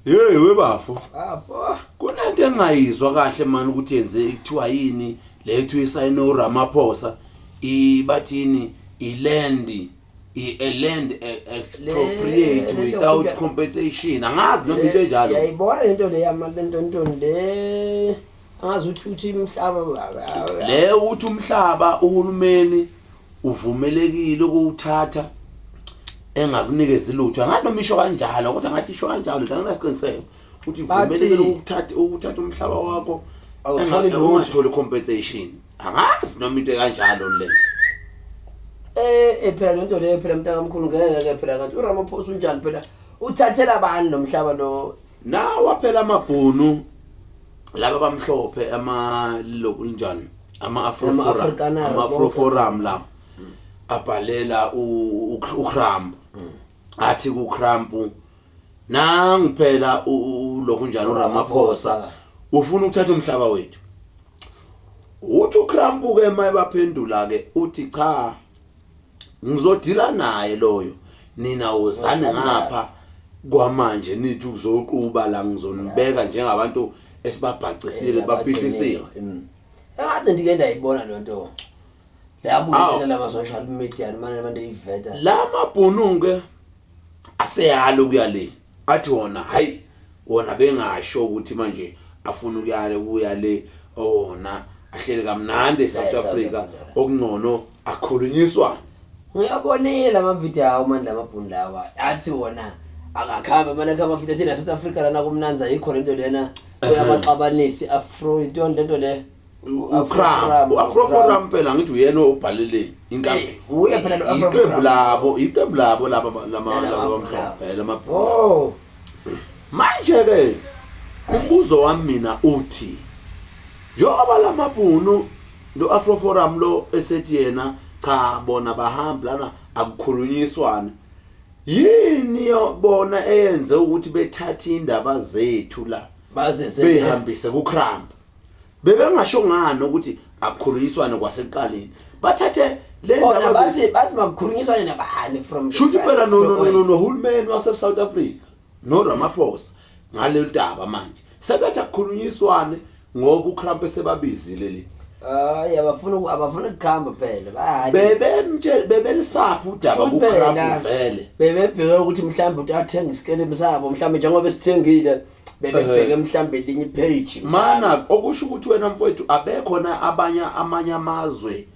Hey webafo. Bafo. Kunento engayizwa kahle mani ukuthi yenze kuthiwa yini lethu isayine uRamaphosa ibathini iland i-land expropriate without compensation angazi noma into enjalo. Yayibona lento le yamalento ntoni le angazi ukuthi uthi umhlaba le uthi umhlaba uhulumeni uvumelekile ukuwuthatha engakunikezi lutho angathi noma isho kanjalo kodwa ngathi isho kanjalo nje anginasiqiniseko ukuthi uvumelekile ukuthatha umhlaba wakho awutholi lutho ungatholi compensation angazi noma into kanjalo le. Eh phela lento leyo phela mntakamkhulu ngeke ke phela kanti uRamaphosa unjani phela uthathela abantu lo mhlaba lo nawa phela amabhunu laba bamhlophe ama lokunjani ama-afro Ama-Afrikaner ama-afro forum la abhalela uCrump athi kuCrump nangu phela lokunjani uRamaphosa ufuna ukuthatha umhlaba wethu. Uthi uCrump ke mayebaphendula ke uthi cha ngizodila naye loyo nina wozani ngapha kwamanje nithi uzoquba la ngizonibeka njengabantu esibabhacisile bafihlisile. Engathi ndike ndayibona lo nto. Yabuya lama social media manje abantu iveta. La mabhunu ke aseyalo kuya le athi wona hayi wona bengasho ukuthi manje afuna ukuyale kuya le wona ahlele kamnandi eSouth Africa okungcono akhulunyiswana. Ngiyabonile lama video awo manje lamabhunu lawa athi wona akakhamba manje khamba video thina South Africa lana kumnanzi ayikho lento lena uyabaxabanisi afro into lento le uCrump uAfro Forum phela ngithi uyena obhalele inkambi uye phela lo Afro iqembu labo iqembu labo laba lama laba bamhlophe lamabhunu. Oh manje ke umbuzo wami mina uthi njengoba lamabhunu lo Afro Forum lo esethi yena cha bona bahamba lana akukhulunyiswana yini bona eyenze ukuthi bethathe indaba zethu la baze behambise kuCrump bebengasho ngani ukuthi akukhulunyiswane kwasekuqaleni bathathe le ndaba bathi makukhulunyiswane nabani from shuthi phela no no no nohulumeni wase South Africa no Ramaphosa ngalolu daba manje sebethi akukhulunyiswane ngoba uCrump esebabizile le. Hayi abafuna ukukhamba phela bayi bebemtshela bebelisaphi udaba kuCrump vele bebebheke ukuthi mhlawumbe utathenga isikelemu sabo mhlawumbe njengoba esithengile bebebheke mhlawumbe elinye ipage mana okusho ukuthi wena mfowethu abekhona abanye amanye amazwe.